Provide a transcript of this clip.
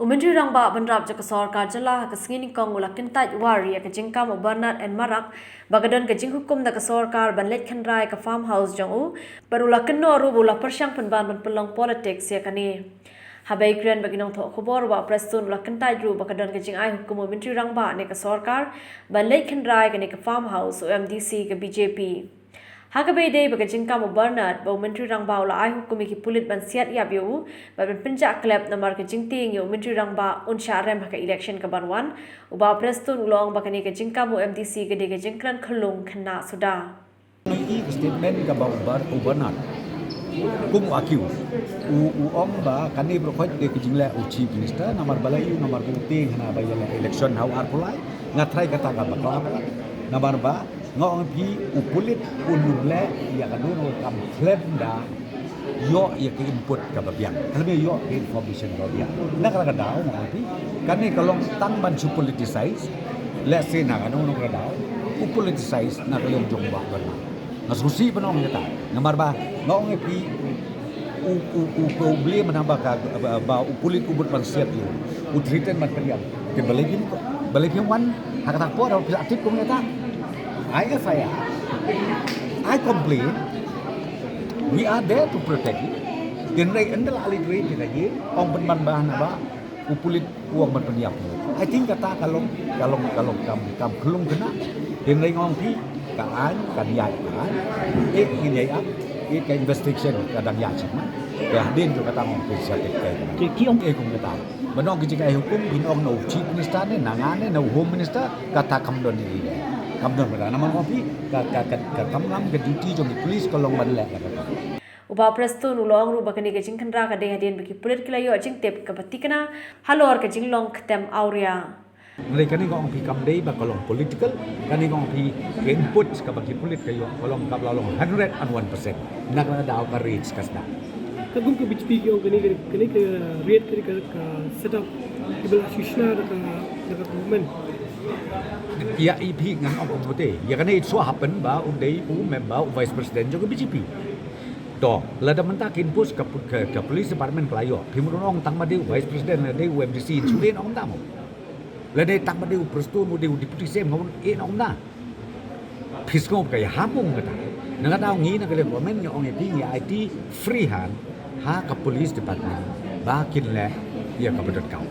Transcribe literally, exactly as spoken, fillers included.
Myntri Rangbah Bynrap jong ka sorkar jylla ha ka sngi Nyngkong u la kyntait war ïa ka jingkam u Bernard N Marak ba ka don ka jinghukum da ka sorkar ban leit khynra ïa ka farmhouse jong u, bad u la kynnoh ruh ba u la pyrshang pynban ban pynlong politics ïa kane. Haba ïakren bad ki nongthoh khubor, u Bah Prestone u la kyntait ruh ba ka don ka jingai hukum u Myntri Rangbah ne ka sorkar ban leit khynra ïa kane ka farmhouse u M D C ka B J P. Ha kaba ïadei bad ka jingkam u Bernard ba u Myntri Rangbah u la ai hukum ïa ki pulit ban siat ïap ïa u bad ban pynjah klep namar ka jingtieng ïa u Myntri Rangbah un shah rem ha ka election kaban wan, u Bah Prestone u la ong ba kane ka jingkam u M D C ka dei ka jingkren khyllung khynnah suda. I ka statement kaba u Ber-, u Bernard. Kum u accuse. U, u ong ba kane baroh khoit dei ka jingleh u Chief Minister, namar balei, namar ba u tieng hana ba ïaleh election ha u arphew lai. Nga tharai kata ka bakla palat. Namar ba nga ong phi u pulit un leh ïa ka don kam khlem da ïoh ïa ka input kaba biang. Khlem ïoh ka information kaba biang. Na kata ka daw nga ong phi kane ka long tang ban shu politicize. Let's say na kano kano ka daw u politicize na ka liang jong u Bah Bernard. Nga sngewsih ban ong ïa kata. Namar ba nga ong ïa phi u, u, u, u, u blame namar ba ka, ba, ba u pulit u bud ban siat ïa u. U threaten ban pynïap. Te balei phi, balei phi wan ha kata ka por phi la tip kum ïa kata. I F I R. I complain. We are there to protect you. Hynrei ynda la leit rei phi ka ïing, ong pynban ba hana ba u pulit u ong ban pynïap. I think kata ka long, ka long, ka long kam, kam khlung khynnah. Hynrei nga ong phi ka aiñ kan ïaid ka aiñ. Eh, ngin ïaid ap, eh, ka investigation ka dang ïaid shipman. Ka hadien jong kata nga ong phi siat ïa ka. Ki, ki ong eh, kum kata. Ban ong ki jingai hukum, phin ong na u Chief Minister ne, na nga ne, na u Home Minister, kata kam don ïa i. Kam don kata. Namar nga ong phi ka, ka, ka, ka kam ngam ka duty jong ki police ka long ban leh kata. U Bah Prestone u la ong ruh ba kane ka jingkhynra ka dei hadien ba ki pulit ki la ïoh jingtip kaba thikna halor ka jinglong ktem awria. Hynrei kane nga ong phi kam dei ba ka long political, kane nga ong phi ka input kaba ki pulit ka ïoh ka long kaba la long hundred and one percent. Na kata daw ka raid ka sdang. Ka kum ka B J P ki ong kane, kane, kane ka raid kane ka, ka set up kiba la shu shna da ka, da ka government. Ïa i phi ngan ong kumne. Ïa kane it so happen ba u dei u member u vice president jong ka B J P. To, lada mynta ka input ka, ka, ka police department ka la ïoh. Phi mut ong tang ba dei u vice president, lada dei u M D C in shu dei ong tang. Lada tang ba dei u Prestone, u dei u deputy C M, nga ong eh ong na. Phi sngew ka ïa hapung kata. Na kata ngi na ka liang government ngi ong ïa phi ngi aiti free hand ha ka police department ba kin leh ïa kaba donkam.